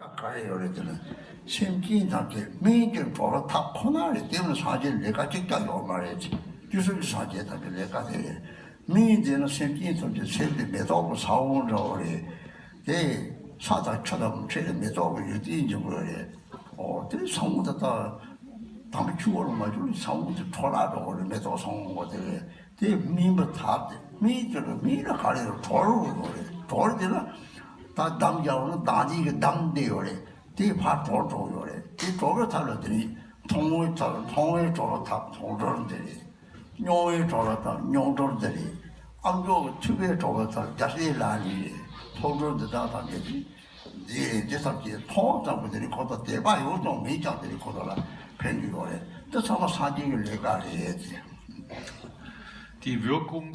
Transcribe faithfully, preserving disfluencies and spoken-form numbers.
ག་རེ་ཡོད་རེད་ཟེར་ན། སེམས་ཅན་ཐམས་ཅད་སྨན་གྱི་གྲོགས་ལ་ཐབས་ཁོ་ན་རེད། དེ་མིན་སངས་རྒྱས་ལས་ཀ་གཅིག་ཀྱང་ཡོད་མ་རེད། དུས་གསུམ་གྱི་སངས་རྒྱས་ཐམས་ཅད་ལས་ཀ་དེ་རེད། སྨན་དེ་ནི་སེམས་ཅན་ཐམས་ཅད་སེམས་དེ་མེ་ཏོག་གི་ས་བོན་འདྲ་བོ་རེད། དེ་ས་དང་ཆུ་དང་ཁྲལ་མེ་ཏོག་གི་ཡོན་ཏན་འཇུག་པ་རེད། ཨོ་དེ་ས་བོན་དེ་དག་དམ་ཆུ་བོ་ལ་མ་གྱུར་ནས་ས་བོན་དེ་འཕྲོ་བརླག་འགྲོ་གི་རེད། མེ་ཏོག་ས་བོན་པོ་དེ་རེད། དེ་སྨིན་པ་དག་སྟེ་སྨིན་དེ་ལ་སྨིན་ལ་ག་རེ་ཡོད། གྲོགས་རོ་ཡོད་རེད། གྲོགས་དེ་ལ་ད་འདམ་རྒྱག་ན་འདམ་དེ་གི་འདམ་དེ་ཡོད་རེད། དེ་ཕར་གྲོགས་གྲོགས་ཡོད་རེད། དེ་གྲོགས་པའི་ཐབས་ལ་དེ་ནི་མཐོང་བའི་ཐབས། མཐོང་བའི་གྲོགས་ལ་ཐབས་མཐོང་གྲོལ་འདི་རེད། མྱོང་བའི་གྲོགས་ལ་ཐབས་མྱོང་གྲོལ་འདི་རེད། ཨ་མཆོག་གི་ཐུབ་པའི་གྲོགས་ལ་ཐབས་རྒྱལ་སྲས་ལག་ལེན་རེད། མཐོང་གྲོལ་འདི་དག་ཐམས་ཅད་དེ་འདི་རེད། འདི་ཐམས་ཅད་མཐོང་ཙམ་གྱིས་དེ་ནི་ཁོ་ཐག་དད་པ་ཡོད་ཙམ་མིན་ཀྱང་དེ་ནི་ཁོ་ཐག་ལ་ཕན་གྱི་ཡོད་རེད། འདི་ཚང་མ་སངས་རྒྱས་ཀྱི་ལས་ཀ་རེད། Die Wirkung